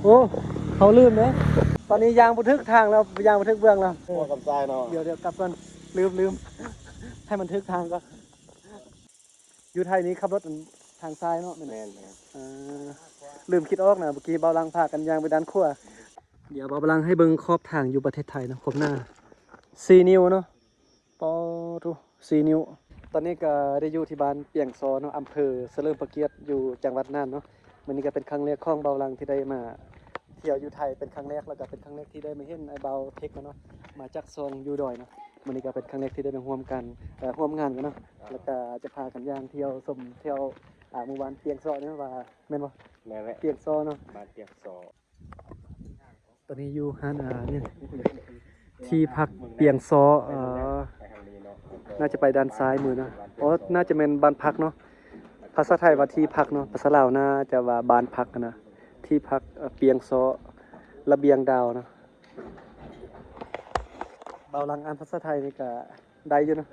ໂອ້ ເຮົາລືມເດ້ ຕອນນີ້ຍ່າງບໍ່ຖືກທາງແລ້ວ ຍ່າງບໍ່ຖືກເບື້ອງແລ້ວ. ເອີ ພວກກັບຊາຍເນາະ ດຽວ ດຽວກັບກ່ອນ ລືມ ລືມ ໃຫ້ມັນຖືກທາງກ່ອນ. ຢູ່ໄທນີ້ຂັບລົດທາງຊ້າຍເນາະ ແມ່ນບໍ່? ແມ່ນໆ ເອີ ລືມຄິດອອກນະ ເມື່ອກີ້ບ່າວຫຼັງພາກັນຍ່າງໄປດ້ານຂວາ. ດຽວບ່າວຫຼັງໃຫ້ເບິ່ງຂອບທາງຢູ່ປະເທດໄທເນາະ ຂອບໜ້າ ສີ່ນິ້ວເນາະ. ປາໂທ້ ສີ່ນິ້ວ. ຕອນນີ້ກໍໄດ້ຢູ່ທີ່ບ້ານປຽງຊໍເນາະ ອຳເພີສະເຫຼີມພະກຽດ ຢູ່ຈັງຫວັດນ່ານເນາະ. ມື້ນີ້ກໍເປັນຄັ້ງແລກຂອງບ່າວຫຼັງທີ່ໄດ້ມາທ່ຽວຢູ່ໄທເປັນຄັ້ງແລກ ແລ້ວກໍເປັນຄັ້ງແລກທີ່ໄດ້ມາເຫັນອ້າຍບ່າວເທັກເນາະ ມາຈາກຊ່ອງຢູ່ດອຍເນາະ. ມື້ນີ້ກໍເປັນຄັ້ງແລກທີ່ໄດ້ມາຮ່ວມກັນ ເອີ ຮ່ວມງານກັນເນາະ ແລ້ວກໍຈະພາກັນຍ່າງທ່ຽວຊົມແຖວ ອ່າ ໝູ່ບ້ານປຽງຊໍເນາະ ວ່າແມ່ນບໍ່? ແມ່ນແຫຼະ ປຽງຊໍເນາະ ບ້ານປຽງຊໍ. ຕອນນີ້ຢູ່ຮ້ານ ອ່າ ນີ້ ທີ່ພັກປຽງຊໍ ເອີ ໜ້າຈະໄປດ້ານຊ້າຍມືເນາະ. ໂອ້ ໜ້າຈະແມ່ນບ້ານພັກເນາະ. ພາສາໄທວ່າທີ່ພັກເນາະ ພາສາລາວໜ້າຈະວ່າບ້ານພັກນະ. ທີ່ພັກ ເອີ ປຽງຊໍ ລະບຽງດາວເນາະ. ບ່າວຫຼັງອ່ານພາສາໄທນີ້ກະໄດ້ຢູ່ເນາະ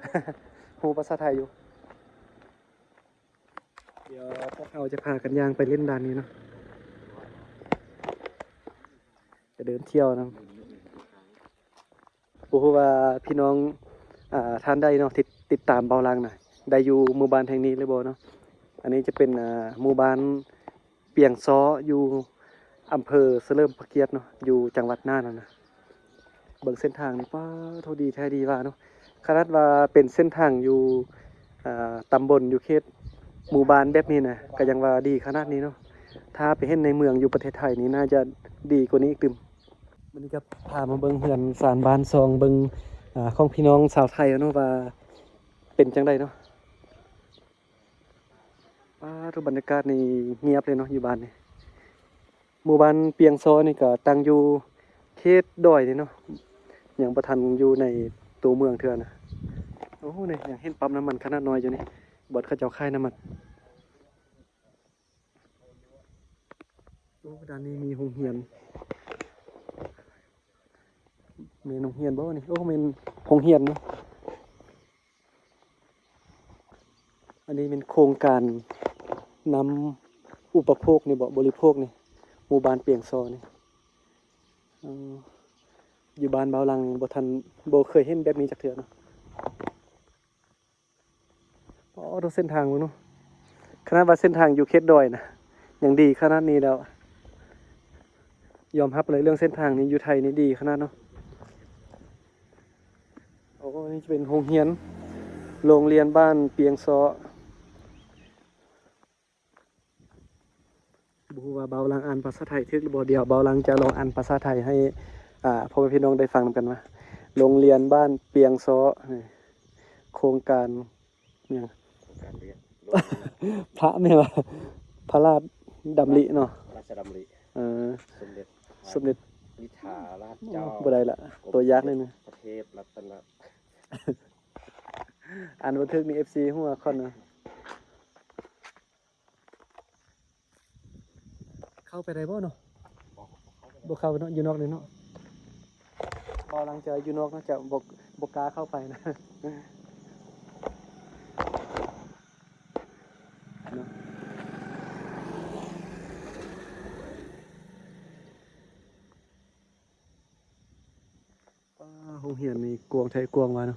ຮູ້ພາສາໄທຢູ່. ດຽວພວກເຮົາຈະພາກັນຍ່າງໄປຫຼິ້ນດ້ານນີ້ເນາະ ຈະເດີນທ່ຽວນຳ. ບໍ່ຮູ້ວ່າພີ່ນ້ອງ ອ່າ ທ່ານໃດເນາະ ທີ່ຕິດຕາມບ່າວຫຼັງນະ ໄດ້ຢູ່ໝູ່ບ້ານແຫ່ງນີ້ຫຼືບໍ່ເນາະ. ອັນນີ້ຈະເປັນ ອ່າ ໝູ່ບ້ານປຽງຊໍ ຢູ່ອຳເພີສະເຫຼີມພະກຽດເນາະ ຢູ່ຈັງຫວັດນ່ານຫັ້ນນະ. ເບິ່ງເສັ້ນທາງນີ້ ປາໂທ້ ດີແທ້ດີວ່າເນາະ. ຂະໜາດວ່າເປັນເສັ້ນທາງຢູ່ ອ່າ ຕຳບົນ ຢູ່ເຂດໝູ່ບ້ານແບບນີ້ນະ ກໍຍັງວ່າດີຂະໜາດນີ້ເນາະ. ຖ້າໄປເຫັນໃນເມືອງຢູ່ປະເທດໄທນີ້ ໜ້າຈະດີກວ່ານີ້ອີກຕື່ມ. ມື້ນີ້ກໍພາມາເບິ່ງເຮືອນຊານບ້ານຊ່ອງ ເບິ່ງ ອ່າ ຂອງພີ່ນ້ອງຊາວໄທເນາະ ວ່າເປັນຈັ່ງໃດເນາະ. ປາໂທ້ ບັນຍາກາດນີ້ງຽບເລີຍເນາະ ຢູ່ບ້ານນີ້. ໝູ່ບ້ານປຽງຊໍນີ້ກໍຕັ້ງຢູ່ເຂດດອຍນີ້ເນາະ ຍັງບໍ່ທັນຢູ່ໃນຕົວເມືອງເທື່ອນະ. ໂອ້ ນີ້ຍັງເຫັນປ້ຳນ້ຳມັນຂະໜາດນ້ອຍຢູ່ນີ້ ບ່ອນເຂົາເຈົ້າຂາຍນ້ຳມັນ. ໂອ້ ດ້ານນີ້ມີໂຮງຮຽນ ແມ່ນໂຮງຮຽນບໍ່ນີ້? ໂອ້ ແມ່ນໂຮງຮຽນເນາະ. ອັນນີ້ແມ່ນໂຄງການນຳອຸປະໂພກນີ້ບໍ ບໍລິໂພກນີ້ ໝູ່ບ້ານປຽງຊໍນີ້. ເອີ ຢູ່ບ້ານບ່າວຫຼັງບໍ່ທັນ ບໍ່ເຄີຍເຫັນແບບນີ້ຈັກເທື່ອເນາະ. ໂອ້ ເສັ້ນທາງເບິ່ງເນາະ ຂະໜາດວ່າເສັ້ນທາງຢູ່ເຂດດອຍນະ ຍັງດີຂະໜາດນີ້ແລ້ວ. ຍອມຮັບເລີຍ ເລື່ອງເສັ້ນທາງນີ້ຢູ່ໄທນີ້ດີຂະໜາດເນາະ. ໂອ້ ນີ້ຈະເປັນໂຮງຮຽນ ໂຮງຮຽນບ້ານປຽງຊໍ. ບໍ່ຮູ້ວ່າບ່າວຫຼັງອ່ານພາສາໄທຖືກຫຼືບໍ່? ດຽວບ່າວຫຼັງຈະລອງອ່ານພາສາໄທໃຫ້ ອ່າ ພໍ່ແມ່ພີ່ນ້ອງໄດ້ຟັງນຳກັນວ່າ ໂຮງຮຽນບ້ານປຽງຊໍ ໂຄງການຫຍັງ? ໂຄງການຮຽນ ພະແມ່ນວ່າ ພະລາດດຳລິເນາະ ພະລາຊະດຳລິ ເອີ ສົມເດັດ ສົມເດັດ ນິທາລາດເຈົ້າ ບໍ່ໄດ້ລະ ໂຕຍາກໜ້ອຍໜຶ່ງ ພະເທບລັດຕະນະ ອ່ານບໍ່ຖືກນີ້ ເອັຟຊີ ຫົວຄອນເນາະ. ເຂົ້າໄປໄດ້ບໍ່ເນາະ? ບໍ່ເຂົ້າເນາະ ຢູ່ນອກນີ້ເນາະ. ເວົ້າຫຼັງຈາກຢູ່ນອກເນາະ ຈະບໍ່ ບໍ່ກ້າເຂົ້າໄປນະ ເນາະ. ປ້າ ໂຮງຮຽນນີ້ກວ້າງແທ້ກວ້າງວ່າເນາະ.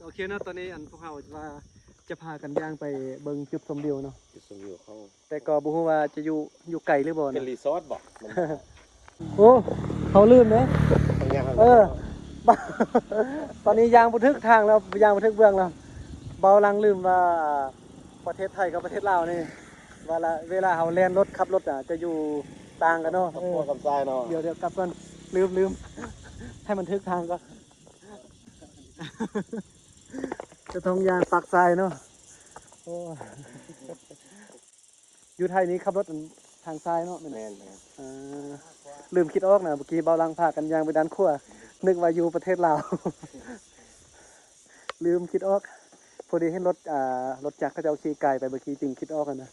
ໂອເຄເນາະ ຕອນນີ້ອັນພວກເຮົາວ່າຈະພາກັນຍ່າງໄປເບິ່ງຈຸດຊົມວິວເນາະ ຈຸດຊົມວິວຂອງ ແຕ່ກໍບໍ່ຮູ້ວ່າຈະຢູ່ ຢູ່ໄກຫຼືບໍ່ ເປັນ ນະ ຣີສອດບໍ? ໂອ້ ເຮົາລືມເດ້ ເອີ ຕອນນີ້ຍ່າງບໍ່ຖືກທາງແລ້ວ ຍ່າງບໍ່ຖືກເບື້ອງແລ້ວ. ເວົ້າຫຼັງລືມວ່າ ປະເທດໄທກັບປະເທດລາວນີ້ ເວລາ ເວລາເຮົາແລ່ນລົດ ຂັບລົດ ອາ ຈະຢູ່ຕ່າງກັນເນາະ ກັບ ເອີ ພວກກັບຊາຍເນາະ. ດຽວ ດຽວກັບກ່ອນ ລືມ ລືມ ໃຫ້ມັນຖືກທາງກ່ອນ ຈະຕ້ອງຍ່າງປັກຊາຍເນາະ. ໂອ້ ຢູ່ໄທນີ້ຂັບລົດທາງຊ້າຍເນາະ ແມ່ນບໍ່? ແມ່ນ ແມ່ນ ເອີ ລືມຄິດອອກນະ ເມື່ອກີ້ເບົາຫຼັງພາກັນຍ່າງໄປດ້ານຂວາ ນຶກວ່າຢູ່ປະເທດລາວ ລືມຄິດອອກ. ພໍດີເຫັນລົດ ອ່າ ລົດຈັກເຂົາເຈົ້າຂີ່ກາຍໄປເມື່ອກີ້ ຈຶ່ງຄິດອອກຫັ້ນນະ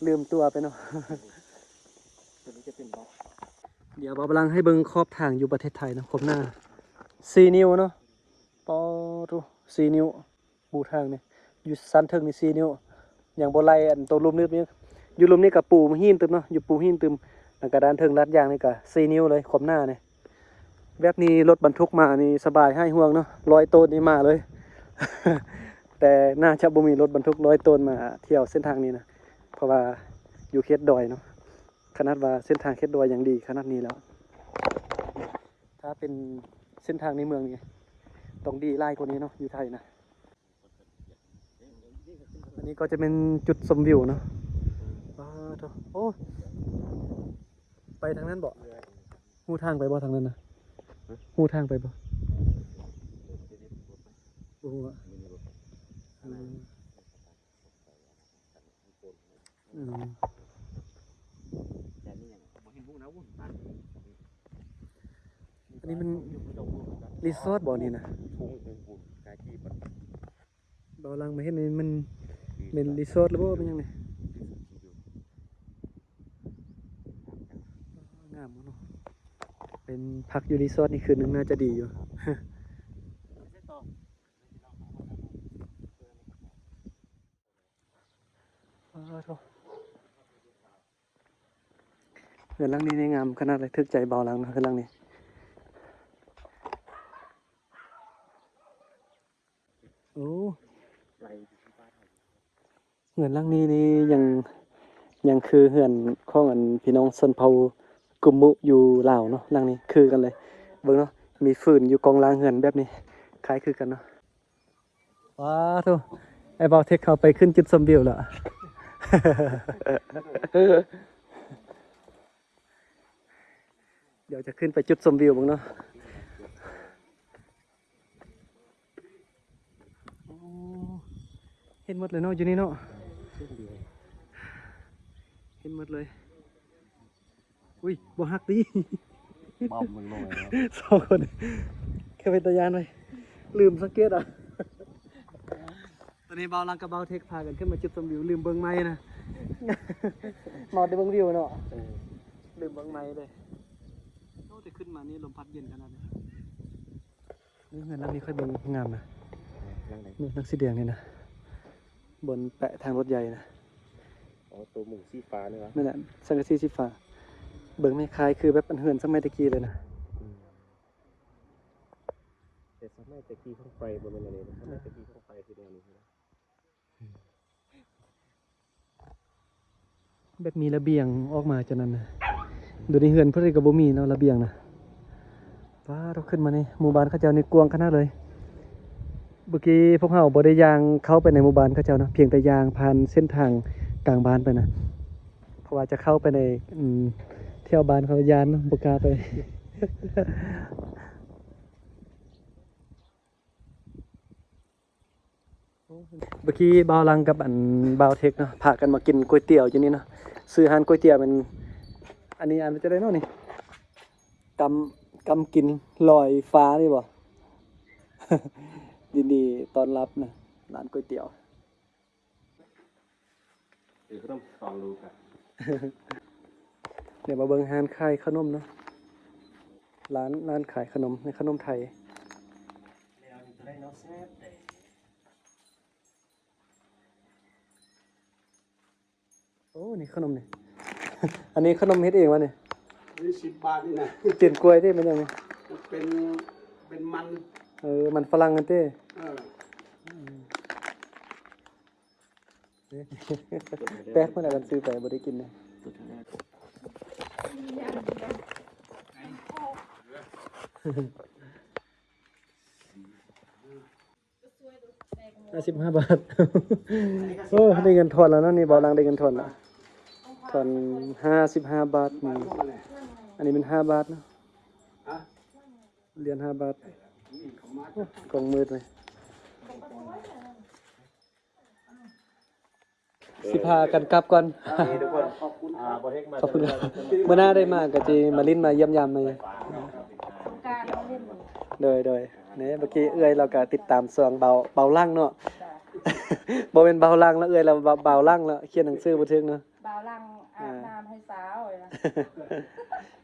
ລືມຕົວໄປເນາະ. ດຽວເບົາຫຼັງໃຫ້ເບິ່ງຂອບທາງຢູ່ປະເທດໄທເນາະ ຂອບໜ້າ ສີ່ນິ້ວເນາະ ປາໂທ້ ສີ່ນິ້ວ. ປູທາງນີ້ ຢູ່ຊັ້ນເທິງນີ້ສີ່ນິ້ວ ຍັງບໍ່ໄລ່ອັນໂຕລຸ່ມໜຶບນີ້. ຢູ່ລຸ່ມນີ້ກໍປູຫີນຕື່ມເນາະ ຢູ່ປູຫີນຕື່ມ ແລ້ວກໍດ້ານເທິງລາດຢາງນີ້ກໍສີ່ນິ້ວເລີຍ ຄວາມໜານີ້. ແບບນີ້ລົດບັນທຸກມານີ້ສະບາຍຫາຍຫ່ວງເນາະ ຮ້ອຍໂຕນນີ້ມາເລີຍ. ແຕ່ໜ້າຈະບໍ່ມີລົດບັນທຸກຮ້ອຍໂຕນມາທ່ຽວເສັ້ນທາງນີ້ນະ ເພາະວ່າຢູ່ເຂດດອຍເນາະ. ຂະໜາດວ່າເສັ້ນທາງເຂດດອຍຍັງດີຂະໜາດນີ້ແລ້ວ ຖ້າເປັນເສັ້ນທາງໃນເມືອງນີ້ຕ້ອງດີຫຼາຍກວ່ານີ້ເນາະ ຢູ່ໄທນະ. ອັນນີ້ກໍຈະເປັນຈຸດຊົມວິວເນາະ. ປາໂທ້ ໂອ້ ໄປທາງນັ້ນບໍ່? ຮູ້ທາງໄປບໍ່ທາງນັ້ນນະ? ຮະ? ຮູ້ທາງໄປບໍ່? ບໍ່ຮູ້ອະ. ອືມ ອືມ ອັນນີ້ມັນຣີສອດບໍ່ນີ້ນະ? ເບົາຫຼັງມາເຫັນນີ້ມັນແມ່ນຣີສອດຫຼືບໍ່ ແມ່ນຫຍັງນີ້? ງາມເນາະ ເປັນພັກຢູ່ຣີສອດນີ້ຄືນໜຶ່ງໜ້າຈະດີຢູ່. ປາໂທ້ ເຮືອນຫຼັງນີ້ນີ້ງາມຂະໜາດເລີຍ ຖືກໃຈເບົາຫຼັງເນາະ ເຮືອນຫຼັງນີ້. ໂອ້ ເຮືອນຫຼັງນີ້ນີ້ຍັງ ຍັງຄືເຮືອນຂອງອັນພີ່ນ້ອງຊົນເຜົ່າກຸມມຸຢູ່ລາວເນາະ. ຫຼັງນີ້ຄືກັນເລີຍ ເບິ່ງເນາະ ມີຝືນຢູ່ກ້ອງລ່າງເຮືອນແບບນີ້ ຄ້າຍຄືກັນເນາະ. ວ້າໂທ້ ໄອ້ບ່າວເທັກເຮົາໄປຂຶ້ນຈຸດຊົມວິວແລ້ວ. ດຽວຈະຂຶ້ນໄປຈຸດຊົມວິວເບິ່ງເນາະ. ໂອ້ ເຫັນໝົດເລີຍເນາະ ຢູ່ນີ້ເນາະ ເຫັນໝົດເລີຍ. ອຸ້ຍ ບໍ່ຮັກຕິ ບອມມັນໜ້ອຍເນາະ ສອງຄົນ ຄືເປັນຕາຢ້ານເວີຍ ລືມສັງເກດອະ. ຕອນນີ້ບ່າວຫຼັງກັບບ່າວເທັກພາກັນຂຶ້ນມາຈຸດຊົມວິວ ລືມເບິ່ງໄມ້ນະ ເມົາແຕ່ເບິ່ງວິວເນາະ. ເອີ ລືມເບິ່ງໄມ້ເດ້. ໂອ້ ແຕ່ຂຶ້ນມານີ້ລົມພັດເຢັນຂະໜາດນີ້. ນີ້ເຮືອນຫຼັງນີ້ຂ້ອຍເບິ່ງງາມນະ ຫຼັງໃດ? ນີ້ຫຼັງສີແດງນີ້ນະ ບົນແປະທາງລົດໃຫຍ່ນະ. ອໍ ໂຕມຸງສີຟ້ານີ້ຫວາ? ແມ່ນແຫຼະ ສັງກະສີສີຟ້າ. ເບິ່ງແມ່ນຄ້າຍຄືແບບອັນເຮືອນສະໄໝແຕ່ກີ້ເລີຍນະ. ອືມ ແຕ່ສະໄໝແຕ່ກີ້ຂອງໄຟບໍ່ແມ່ນອັນນີ້ນະ ສະໄໝແຕ່ກີ້ຂອງໄຟຄືແນວນີ້ນະ. ແບບມີລະບຽງອອກມາຈັ່ງນັ້ນນະ. ດຽວນີ້ເຮືອນຜູ້ໃດກໍບໍ່ມີເນາະ ລະບຽງນະ. ວ້າ ເຮົາຂຶ້ນມານີ້ ໝູ່ບ້ານເຂົາເຈົ້ານີ້ກວ້າງຂະໜາດເລີຍ. ເມື່ອກີ້ພວກເຮົາບໍ່ໄດ້ຍ່າງເຂົ້າໄປໃນໝູ່ບ້ານເຂົາເຈົ້າເນາະ ພຽງແຕ່ຍ່າງຜ່ານເສັ້ນທາງກາງບ້ານໄປນະ ເພາະວ່າຈະເຂົ້າໄປໃນ ອືມ ແຖວບ້ານເຂົາຢ້ານເນາະ ບໍ່ກ້າໄປ. ເມື່ອກີ້ບ່າວຫຼັງກັບອັນບ່າວເທັກເນາະ ພາກັນມາກິນກ໋ວຍຕຽວຢູ່ນີ້ເນາະ. ຊື່ຮ້ານກ໋ວຍຕຽວແມ່ນ ອັນນີ້ອ່ານວ່າຈັ່ງໃດເນາະນີ້? ກຳ ກຳກິນລອຍຟ້ານີ້ບໍ່? ຍິນດີຕ້ອນຮັບນະ ຮ້ານກ໋ວຍຕຽວ. ເອີ ຂະໜົມຟັງດູກະ ດຽວມາເບິ່ງຮ້ານຂາຍຂະໜົມເນາະ ຮ້ານ ຮ້ານຂາຍຂະໜົມ ຂະໜົມໄທ. ແລ້ວນີ້ຕົວໃດເນາະ ແຊບແທ້. ໂອ້ ນີ້ຂະໜົມນີ້ ອັນນີ້ຂະໜົມເຮັດເອງວະນີ້? ນີ້ສິບບາດນີ້ນະ ເປັນກ໋ວຍຕິ ແມ່ນຫຍັງນີ້? ເປັນ ເປັນມັນ ເອີ ມັນຝຣັ່ງຫັ້ນຕິ? ເອີ ອືມ. ແປກໝົດແລ້ວ ກັນຊື້ໄປບໍ່ໄດ້ກິນເດ້. ຫ້າສິບຫ້າບາດ. ໂອ້ ໄດ້ເງິນທອນແລ້ວເນາະ ນີ້ ເບົາຫຼັງໄດ້ເງິນທອນແລ້ວ ທອນຫ້າສິບຫ້າບາດນີ້. ອັນນີ້ແມ່ນຫ້າບາດເນາະ ຫຼຽນຫ້າບາດ. ໂອ້ ກ້ອງມືດເລີຍ. ຊິພາກັນກັບກ່ອນ ນີ້ທຸກຄົນ ຂອບຄຸນ ອ່າ ບໍ່ເທັກມາ ຂອບຄຸນ. ມື້ໜ້າໄດ້ມາກໍຊິມາຫຼິ້ນມາຢ້ຽມຢາມໃໝ່. ໂດຍ ໂດຍ ນີ້ເມື່ອກີ້ເອື້ອຍລາວກໍຕິດຕາມຊ່ອງເບົາ ເບົາຫຼັງເນາະ. ບໍ່ແມ່ນເບົາຫຼັງລະ ເອື້ອຍລາວ ເບົາ ເບົາຫຼັງລະ ຂຽນໜັງສືບໍ່ຖືກເນາະ. ບ່າວຫຼັງອາບນ້ຳໃຫ້ສາວ.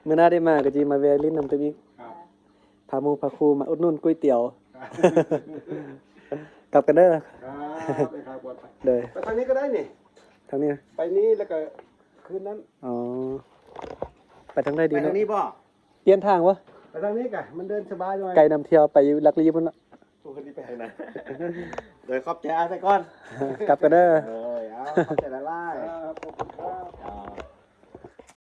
ມື້ໜ້າໄດ້ມາກໍຊິມາແວ່ຫຼິ້ນນຳຕື່ມອີກ ພາໝູ່ພາຄູ່ມາອຸດໜູນກ໋ວຍຕຽວ. ກັບກັນເດີ. ໂດຍ ໄປທາງນີ້ກໍໄດ້ນີ້. ທາງນີ້ ໄປນີ້ແລ້ວກໍຄືນນັ້ນ. ອໍ ໄປທາງໃດດີ ໄປທາງນີ້ບໍ່? ປ່ຽນທາງບໍ່? ໄປທາງນີ້ກະ ມັນເດີນສະບາຍໜ້ອຍ. ໄກນຳທ່ຽວ ໄປຢູ່ຫຼັກລີພຸ້ນເນາະ. ໂອ້ ໄປທາງນັ້ນ. ໂດຍ ຂອບໃຈອ້າຍໄປກ່ອນ. ກັບກັນເດີ. ເອີ ເອົາ ຂອບໃຈຫຼາຍ.